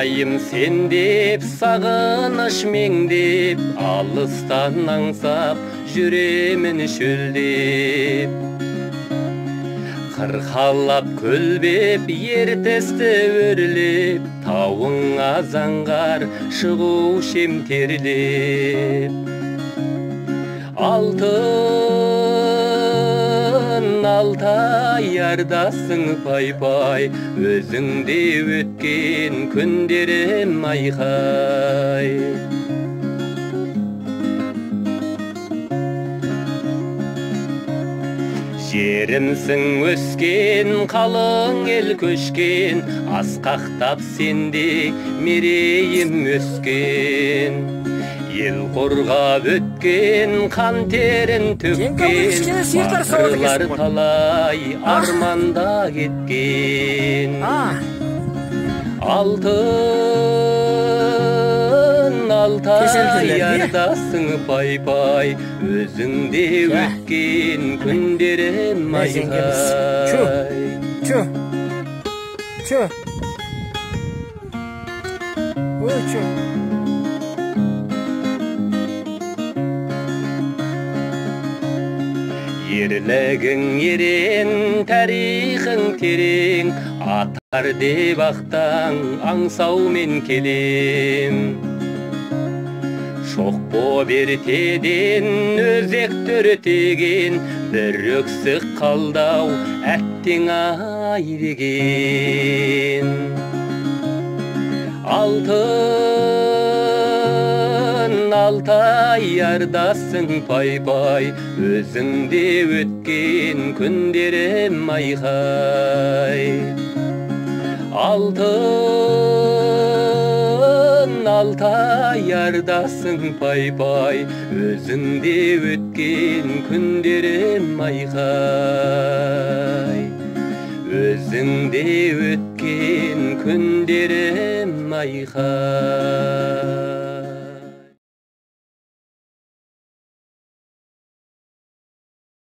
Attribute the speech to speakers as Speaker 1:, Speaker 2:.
Speaker 1: Алтайым сен деп, сағыныш меңдеп, алыстан аңсап жүремін шөлдеп. Қырқалап көлбеп, ертісті өрлеп, тауыңа заңғар шығушы ем терлеп. Алтын Алтай ардасың пай-пай, өзіңде өткен күндерім айқай. Жерімсің өскен, қалың ел көшкен, асқақтап сенде мерейім өскен. Ел қорғап өткен, қан терін төккен, батырлар талай арманда кеткен. Алтын Алтай ардасың пай-пай, өзіңде өткен күндерім айқай.
Speaker 2: Чу, чу, ой, чу.
Speaker 1: Ерлігің ерен, тарихың терең, атар деп ақтаң аңсаумен келем. Шоқ боп ертеден өзекті өртеген, бір өксік қалдау әттең ай деген. Алтын Алтай ардасың пай-пай, өзіңде өткен күндерім айқай. Алтын Алтай ардасың пай-пай, өзіңде өткен күндерім айқай. Өзіңде өткен күндерім айқай.